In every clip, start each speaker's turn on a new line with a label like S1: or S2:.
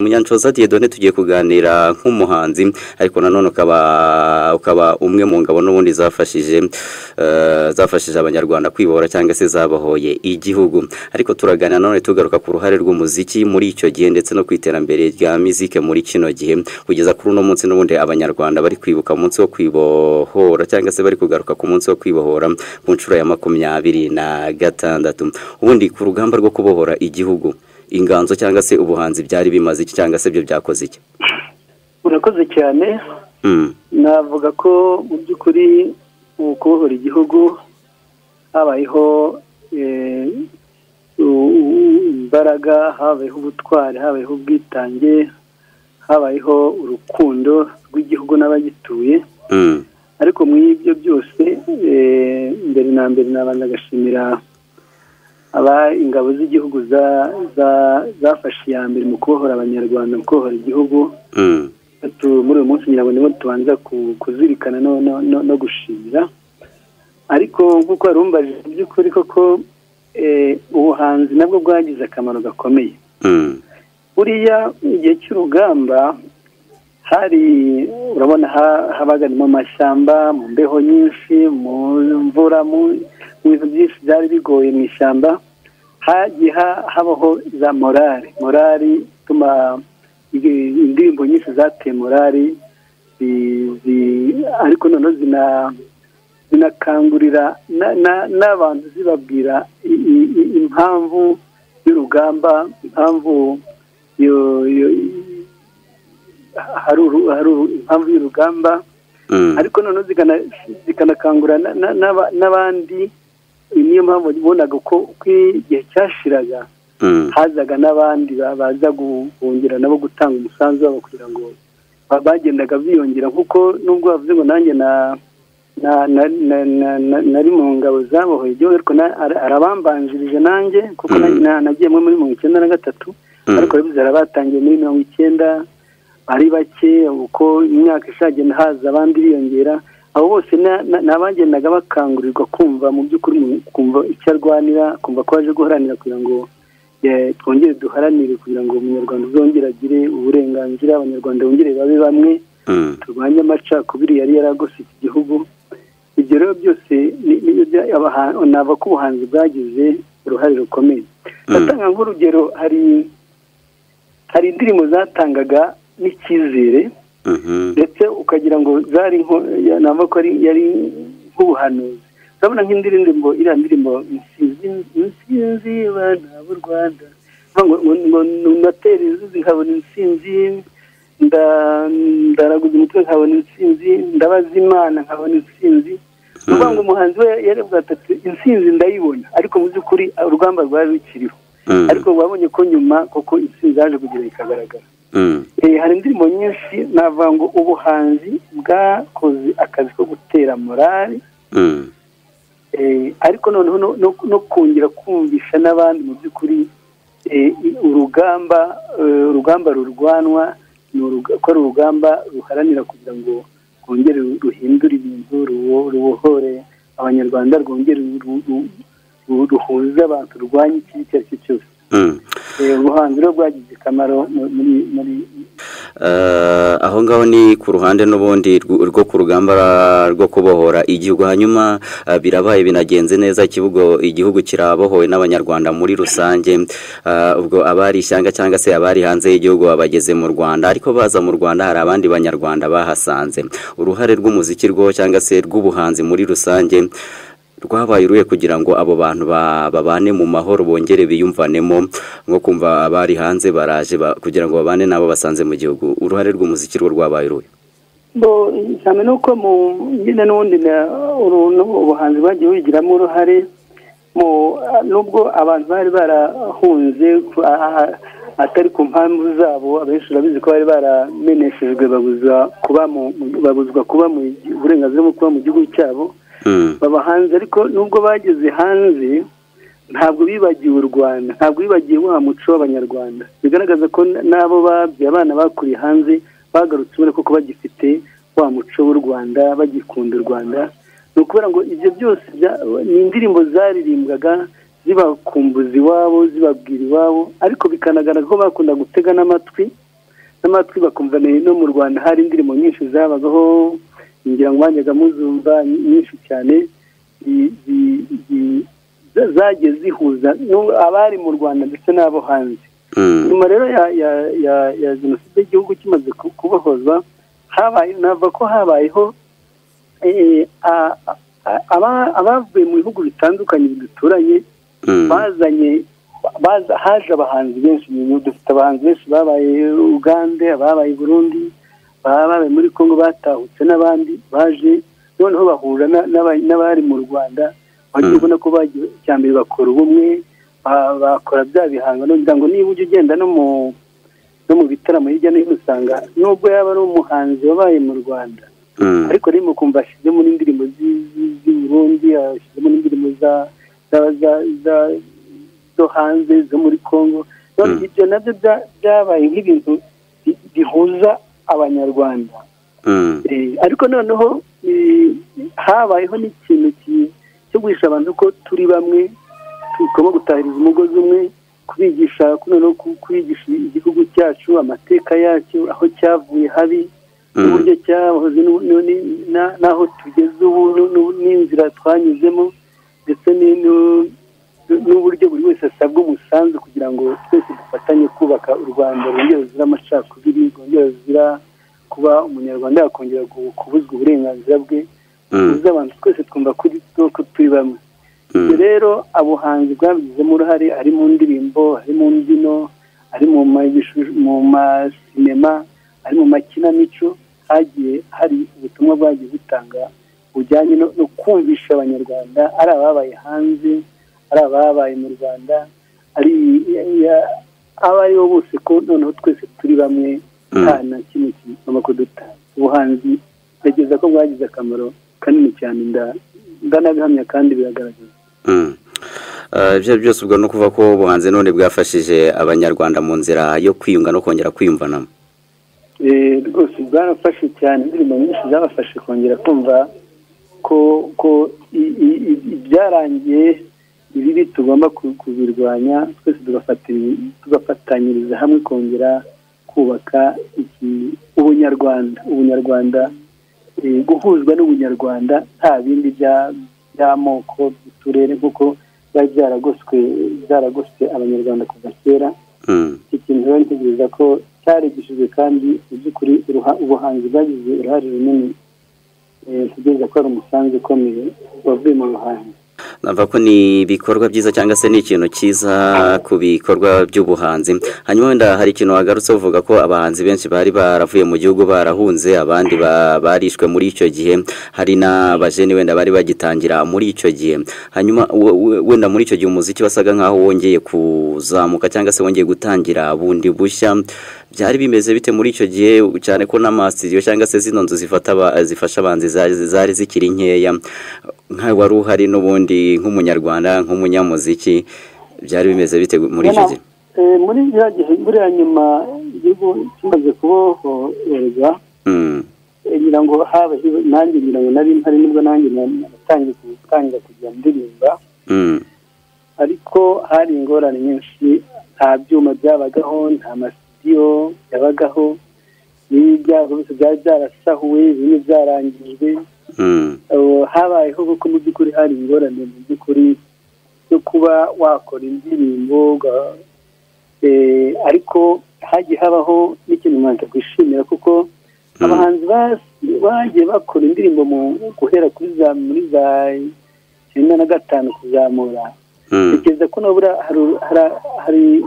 S1: Munyanshoza Dieudonné, tugiye kuganira nk'umuhanzi, ariko nanone ukaba umwe mu ngabo n'ubundi zafashije Abanyarwanda kwibohora cyangwa se zabohoye igihugu. Ariko turaganira nanone tugaruka ku ruhare rw'umuziki muri icyo gihe ndetse no ku iterambere rya muzike muri kino gihe, kugeza kuri uno munsi n'ubundi Abanyarwanda bari kwibuka umunsi wo kwibohora cyangwa se bari kugaruka ku munsi wo kwibohora ku nshuro ya 26. Ubundi ku rugamba rwo kubohora igihugu, inganzo cyangwa se ubuhanzi byari bimaze iki, cyangwa se byo byakoze iki?
S2: Urakoze cyane. Navuga ko mu by'ukuri mu kubohora igihugu habayeho imbaraga, habayeho ubutwari, habayeho ubwitange, habayeho urukundo rw'igihugu n'abagituye. Ariko muri ibyo byose, mbere na mbere nabanza agashimira aba ingabo z'igihugu zafashe iya mbere mu kubohora Abanyarwanda, mu kubohora igihugu. Muri uyu munsi ngira ngo nibo tubanza kuzirikana no gushimira. Ariko nk'uko warumbaje, mu by'ukuri koko ubuhanzi nabwo bwagize akamaro gakomeye. Buriya igihe cy'urugamba hari, urabona, habaga ni mu mashyamba, mu mbeho nyinshi, mu mvura, mu bintu byinshi byari bigoye mu ishyamba. Hagiye habaho za morale ituma indirimbo nyinshi zateye morale, ariko noneho zinakangurira n'abantu, zibabwira impamvu y'urugamba, impamvu hari impamvu y'urugamba. Ariko noneho zikanakangura n'abandi. Niyo mpamvu ubonaga ko uko igihe cyashiraga hazaga n'abandi baza guhungira nabo gutanga umusanzu wabo, kugira ngo bagendaga biyongera. Kuko nubwo bavuze ngo nanjye nari mu ngabo zabohoye igihugu, ariko arabambanjirije nanjye, kuko nagiyemo muri 93. Ariko bivuze batangiye muri 90 ari bake. Uko imyaka ishagenda haza abandi biyongera. Abo bose ni abagendaga bakangurirwa kumva mu by'ukuri, kumva icyo arwanira, kumva ko baje guharanira kugira ngo twongere duharanire kugira ngo Umunyarwanda uzongere agire uburenganzira, Abanyarwanda bongere babe bamwe, turwanye amacakubiri yari yaragose iki gihugu. Ibyo rero byose nava ko ubuhanzi bwagize uruhare rukomeye. Ndatanga nk'urugero, hari indirimbo zatangaga n'icyizere, ndetse ukagira ngo zari, nava ko yari nk'ubuhanuzi. Urabona nk'indirimbo, iriya ndirimbo "Insinzi bana b'u Rwanda", ngo natera inzuzi nkabona intsinzi, ndaraguza umutwe nkabona intsinzi, ndabaza Imana nkabona intsinzi. Ni ukuvuga ngo umuhanzi we yaravuga ati: "Intsinzi ndayibona." Ariko mu by'ukuri urugamba rwari rukiriho, ariko wabonye ko nyuma koko intsinzi yaje kugira ikagaragara. Hari indirimbo nyinshi. Navuga ngo ubuhanzi bwakoze akazi ko gutera morale, ariko noneho no kongera kumvisha n'abandi mu by'ukuri urugamba rurwanwa ko ari urugamba ruharanira kugira ngo rwongere ruhindure ibintu, rubohore Abanyarwanda, rwongere ruhuze abantu, rurwanye ikibi icyo ari cyo cyose. Ubuhanzi rero bwagize akamaro muri
S1: Aho ngaho ni ku ruhande n'ubundi rwo ku rugamba rwo kubohora igihugu. Hanyuma birabaye, binagenze neza, igihugu kirabohowe n'Abanyarwanda muri rusange. Ubwo abari ishyanga cyangwa se abari hanze y'igihugu babageze mu Rwanda, ariko baza mu Rwanda hari abandi Banyarwanda bahasanze. Uruhare rw'umuziki rwo cyangwa se rw'ubuhanzi muri rusange rwabaye uruhe kugira ngo abo bantu babane mu mahoro, bongere biyumvanemo, nko kumva abari hanze baraje kugira ngo babane nabo basanze mu gihugu? Uruhare rw'umuziki rwo rwabaye uruhe?
S2: Bo cyane nuko mu nyine n'ubundi ubuhanzi bagiye bugiramo uruhare mu nubwo abantu bari barahunze atari ku mpamvu zabo. Abenshi urabizi ko bari barameneshejwe, babuzwa kuba mu uburenganzira bwo kuba mu gihugu cyabo, baba hanze. Ariko nubwo bageze hanze, ntabwo bibagiwe u Rwanda, ntabwo bibagiwe wa muco w'Abanyarwanda. Bigaragaza ko n'abo babyaye abana bakuriye hanze bagarutse ubona koko bagifite wa muco w'u Rwanda, bagikunda u Rwanda. Ni ukubera ngo ibyo byose ni indirimbo zaririmbwaga zibakumbuza iwabo, zibabwira iwabo, ariko bikanagaragara ko bakunda gutega n'amatwi. n'amatwi bakumva no mu Rwanda hari indirimbo nyinshi zabagaho, ngira ngo bajyaga muzumva nyinshi cyane zagiye zihuza abari mu Rwanda ndetse n'abo hanze. Nyuma rero ya jenoside igihugu kimaze kubohozwa, habaye navuga ko habayeho abavuye mu bihugu bitandukanye biduturanye bazanye haje abahanzi benshi. Dufite abahanzi benshi babaye Uganda, babaye Burundi, babaye muri Congo, batahutse n'abandi baje noneho bahura n'abari mu Rwanda, bagiye ubona ko bagiye cyambere bakora ubumwe, bakora bya bihangano. Ngira ngo niba ujya ugenda no mu bitaramo hirya no hino usanga nubwo yaba ari umuhanzi wabaye mu Rwanda, ariko rimwe kumva ashyizemo n'indirimbo z'i Burundi, ashyizemo n'indirimbo zo hanze zo muri Congo. Ibyo nabyo byabaye nk'ibintu bihuza Abanyarwanda. Ariko noneho habayeho n'ikintu cyo guhisha abantu ko turi bamwe, tugomba gutahiriza umugozi umwe, kubigisha noneho kubigisha igihugu cyacu, amateka yacyo, aho cyavuye habi, n'uburyo cyahoze n'aho tugeze ubu, n'inzira twanyuzemo, ndetse n'uburyo buri wese asabwa umusanzu kugira ngo twese dufatanye kubaka u Rwanda rwongera ruzira amacakubiri, rwongera ruzira kuba Umunyarwanda yakongera kubuzwa uburenganzira bwe. Uzi abantu twese twumva ko turi bamwe. Ibyo rero abuhanzi bwabigizemo uruhare, ari mu ndirimbo, ari mu mbyino, ari mu masinema, ari mu makinamico, hagiye hari ubutumwa bwagiye butanga bujyanye no kumvisha Abanyarwanda, ari ababaye hanze, ari ababaye mu Rwanda, ari abo aribo bose, ko noneho twese turi bamwe, nta na kimwe kigomba kudutanya. Ubuhanzi ntekereza ko bwagize akamaro kanini cyane, ndanabihamya kandi biragaragaza.
S1: Ibyo byose ubwo no kuva ko ubuhanzi none bwafashije Abanyarwanda mu nzira yo kwiyunga no kongera kwiyumvanamo.
S2: Rwose bwarafashe cyane, indirimbo nyinshi zabafashe kongera kumva ko ibyarangiye ibibi tugomba kubirwanya, twese tugafatanyiriza hamwe kongera kubaka ubunyarwanda, guhuzwa n'ubunyarwanda, nta bindi by'amoko by'uturere kuko byari byaragoswe Abanyarwanda kuva kera. Iki kintu rero ntekereza ko cyarigishijwe kandi mu by'ukuri ubuhanzi bwagize uruhare runini, ntekereza ko ari umusanzu ukomeye wavuye mu buhanzi.
S1: Navuga ko ni ibikorwa byiza cyangwa se ni ikintu cyiza ku bikorwa by'ubuhanzi. Hanyuma wenda hari ikintu wagarutse uvuga ko abahanzi benshi bari baravuye mu gihugu barahunze, abandi barishwe muri icyo gihe, hari n'abajeni wenda bari bagitangira muri icyo gihe. Hanyuma wenda muri icyo gihe umuziki wasaga nkaho wongeye kuzamuka cyangwa se wongeye gutangira bundi bushya. Byari bimeze bite muri icyo gihe, cyane ko n'amasitidiyo cyangwa se zino nzu zifasha abahanzi zari zikiri nkeya? Nka wari uhari n'ubundi nk'umunyarwanda, nk'umunyamuziki, byari bimeze bite muri icyo gihe?
S2: Muri icyo gihe buriya nyuma igihugu kimaze kubohorwa, ngira ngo haba nanjye ngira ngo nari mpari, nibwo nanjye natangiye gutangira kujya ndirimba, ariko hari ingorane nyinshi, nta byuma byabagaho, nta masitidiyo yabagaho, n'ibyago byose byari byarasahuwe, bimwe byarangijwe. Habayeho kuko mu by'ukuri hari ingorane mu by'ukuri yo kuba wakora indirimbo, ariko hagiye habaho n'ikintu umuntu atakwishimira, kuko abahanzi bagiye bakora indirimbo mu guhera kuri za muri za 95 kuzamura. Ntekereza ko nabura hari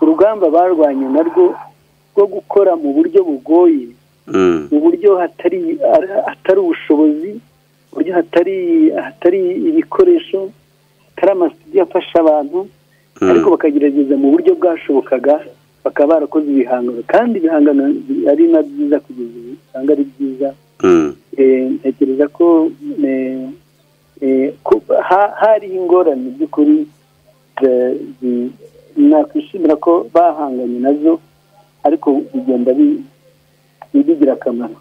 S2: urugamba barwanye narwo rwo gukora mu buryo bugoye, mu buryo hatari ubushobozi, mu buryo hatari ibikoresho, hatari amasitidiyo afasha abantu, ariko bakagerageza mu buryo bwashobokaga, bakaba barakoze ibihangano, kandi ibihangano ari na byiza kugeza ubu, usanga ari byiza. Ntekereza ko hari ingorane by'ukuri, nakwishimira ko bahanganye nazo, ariko bigenda bigira akamaro.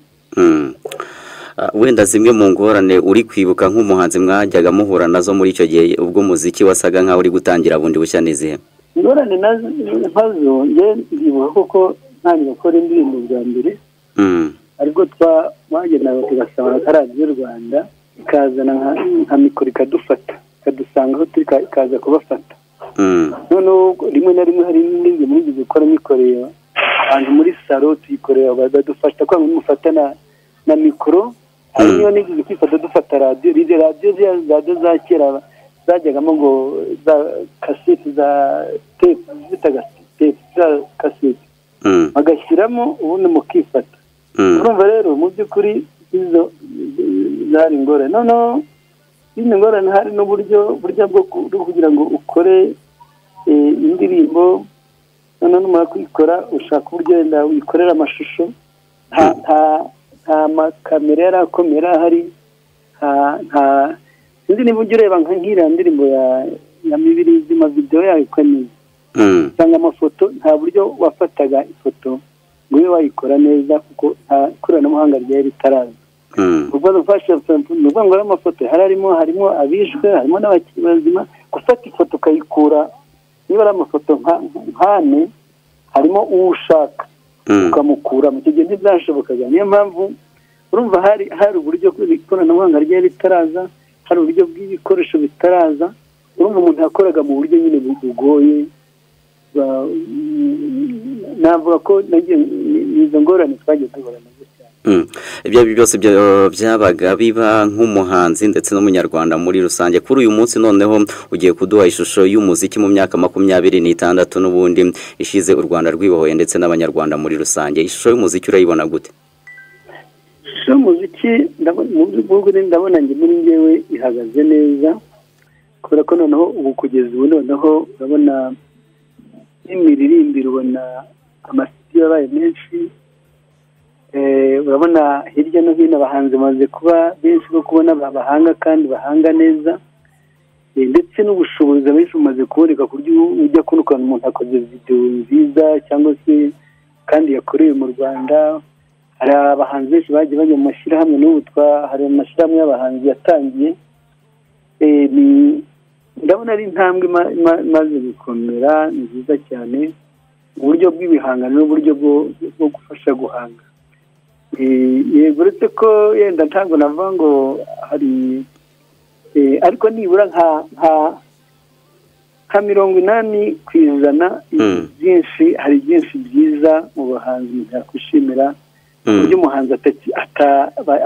S1: Wenda zimwe mu ngorane uri kwibuka nk'umuhanzi mwajyaga muhura nazo muri icyo gihe ubwo umuziki wasaga nkaho uri gutangira bundi bushya n'izihe?
S2: Ingorane nazo njye ndibuka kuko ntangira gukora indirimbo bwa mbere, ariko twagendaga tugasaba nka Radiyo Rwanda ikazana nka mikoro ikadufata, ikadusanga aho turi, ikaza kubafata. Noneho rimwe na rimwe hari n'indi muri gukora mikoreye abantu muri salo, tuyikorera badufasha kwa mufata na mikoro. Hari niyo nigeze kwifata dufata radiyo, radiyo za kera zajyagamo ngo za kaseti, za tepu, zitaga tepu za kaseti, bagashyiramo ubundi mukifata. Urumva rero mu by'ukuri izo zari ingorane. Noneho izindi ngorane hari n'uburyo burya bwo kugira ngo ukore indirimbo, noneho numara kuyikora ushaka uburyo wenda uyikorera amashusho. Nta makamera yari akomera ahari, nta sinzi niba ujya ureba nk'iriya ndirimbo ya Mibirizi, videwo yayo uko ameze, usanga amafoto nta buryo wafataga ifoto ngo ube wayikora neza, kuko nta ikoranabuhanga ryari ritaraza. Ni ukuvuga ngo amafoto harimo abishwe, harimo n'abakiri bazima. Gufata ifoto ukayikura, niba ari amafoto nk'ane harimo uwo ushaka ukamukura, mu gihe ntibyashobokaga. Niyo mpamvu urumva hari uburyo ikoranabuhanga ryari ritaraza, hari uburyo bw'ibikoresho bitaraza. Urumva umuntu yakoraga mu buryo nyine bugoye. Navuga ko izo ngorane twagiye duhura nazo cyane.
S1: Ibyo byose byabaga biba nk'umuhanzi ndetse n'umunyarwanda muri rusange. Kuri uyu munsi noneho ugiye kuduha ishusho y'umuziki mu myaka 26 n'ubundi ishize u Rwanda rwibohoye ndetse n'abanyarwanda muri rusange. Ishusho y'umuziki urayibona gute?
S2: Ishusho y'umuziki ndabona njye muri njyewe ihagaze neza, kubera ko noneho ubu kugeza ubu noneho urabona n'imiririmbire, ubona amasitidiyo yabaye menshi, urabona hirya no hino abahanzi bamaze kuba benshi bo kubona bahanga kandi bahanga neza, ndetse n'ubushobozi abenshi bumaze kuboneka ku buryo ujya kubona umuntu akoze videwo nziza cyangwa se kandi yakorewe mu Rwanda. Hari abahanzi benshi bagiye bajya mu mashyirahamwe, n'ubu hari amashyirahamwe y'abahanzi yatangiye. Ndabona ari intambwe imaze gukomera nziza cyane mu buryo bw'ibihangano n'uburyo bwo gufasha guhanga. Yego, uretse ko yenda ntabwo navuga ngo hari, ariko nibura nka 80% byinshi, hari byinshi byiza mu bahanzi umuntu yakwishimira, ku buryo umuhanzi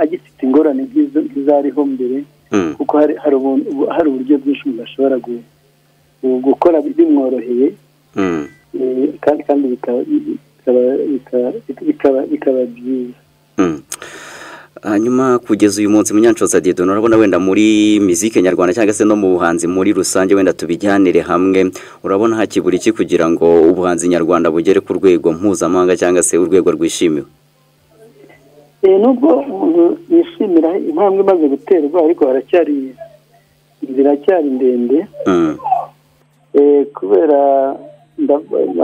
S2: agifite ingorane nk'izariho mbere, kuko hari uburyo bwinshi umuntu ashobora gukora bimworoheye, kandi bikaba byiza.
S1: Hanyuma kugeza uyu munsi Munyanshoza Dieudonné, urabona wenda muri muzike nyarwanda cyangwa se no mu buhanzi muri rusange, wenda tubijyanire hamwe, urabona hakibura iki kugira ngo ubuhanzi nyarwanda bugere ku rwego mpuzamahanga cyangwa se urwego rwishimiwe?
S2: Nubwo umuntu yishimira intambwe imaze guterwa, ariko haracyari inzira iracyari ndende, kubera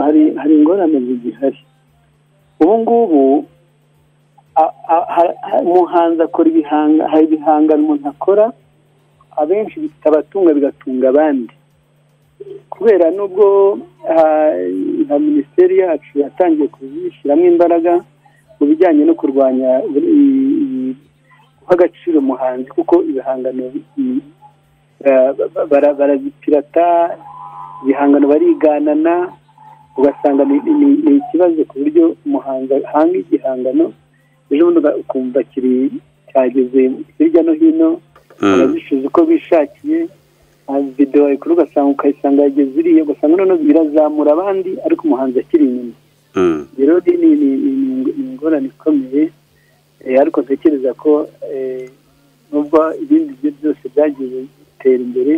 S2: hari ingorane zigihari. Ubu ngubu umuhanzi akora hari ibihangano umuntu akora abenshi bitabatunga bigatunga abandi, kubera nubwo nka minisiteri yacu yatangiye kuzishyiramo imbaraga mu bijyanye no kurwanya guha agaciro umuhanzi, kuko ibihangano barabipirata, ibihangano bariganana, ugasanga ni ikibazo ku buryo umuhanzi ahanga igihangano ejo bundi ukumva cyageze hirya no hino, barabishyuza uko bishakiye, videwo wayikora ugasanga ukayisanga yageze iriya, ugasanga noneho birazamura abandi ariko umuhanzi akiri inyuma. Rero ni ingorane ikomeye, ariko ntekereza ko nubwo ibindi byose byagiye bitera imbere,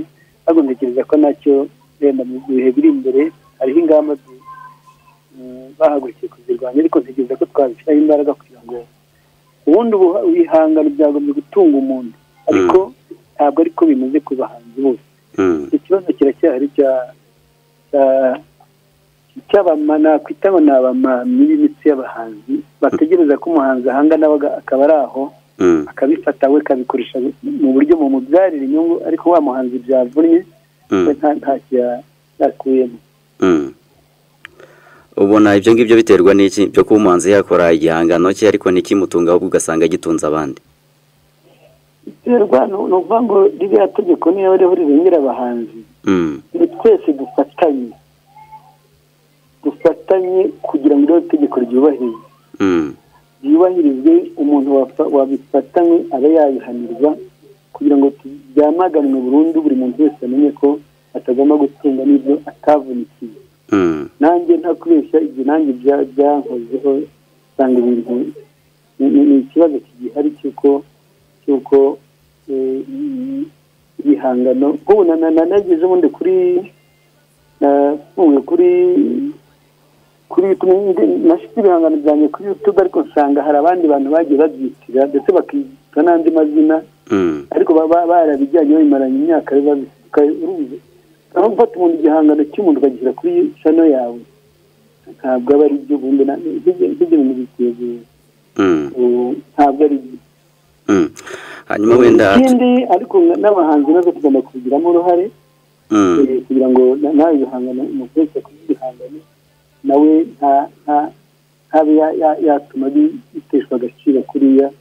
S2: ariko ntekereza ko nacyo wenda mu bihe biri imbere hariho ingamba bahagurukiye kuzirwanya, ariko ntekereza ko twabishyiraho imbaraga kugira ngo ubundi ibihangano byagombye gutunga umuntu, ariko ntabwo ariko bimeze ku bahanzi bose. Ikibazo kiracyahari cy'abamana kwita ngo ni abamamyi b'imitsi y'abahanzi, bategereza ko umuhanzi ahanga nawe akaba ari aho akabifata we akabikoresha mu buryo bumubyarira inyungu, ariko wa muhanzi byavunnye we ntacyo yakuyemo.
S1: Ubona ibyo ngibyo biterwa n'iki byo kuba umuhanzi yakora igihangano cye ariko ntikimutunga, ahubwo ugasanga gitunze abandi?
S2: Biterwa ni ukuvuga ngo ririya tegeko niba ririho rirengera abahanzi, ni twese dufatanye kugira ngo iriya tegeko ryubahirizwe, ryubahirizwe, umuntu wabifatanywe abe yabihanirwa, kugira ngo byamaganwe burundu, buri muntu wese amenye ko atagomba gutunga n'ibyo atavunikiye. Nanjye nta kubeshya, igihe nanjye byankozeho usanga ibintu ni ikibazo kigihari cy'uko ibihangano nk'ubu nageze ubundi kuri kuri nashyize ibihangano byanjye kuri YouTube, ariko nsanga hari abandi bantu bagiye babyitira ndetse bakita n'andi mazina, ariko barabijyanye babimaranye imyaka babisuka. Aho gufata umuntu igihangano cy'umuntu ukagishyira kuri channel yawe ntabwo aba ari byo, ubundi ibyo bintu bikwiye, ntabwo ari byo.
S1: Hanyuma wenda
S2: ikindi, ariko n'abahanzi nabo tugomba kubigiramo uruhare, kugira ngo nawe ibihangano umuntu wese akoze igihangano nawe ntabe yatuma biteshwa agaciro kuriya.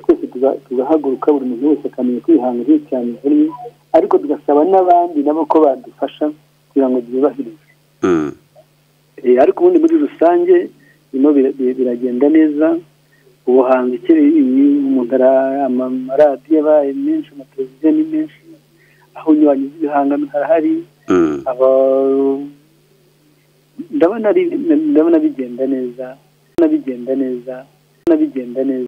S2: Twese tugahaguruka, buri muntu wese akamenya ko ibihangano cyane bimwe, ariko tugasaba n'abandi nabo ko badufasha kugira ngo byubahirizwe. Ariko ubundi muri rusange birimo biragenda neza. Ubuhanzi umuntu amaradiyo abaye menshi, amateleviziyo ni menshi, aho unyuranyije ibihangano harahari. Ndabona bigenda neza, bigenda neza, bigenda neza.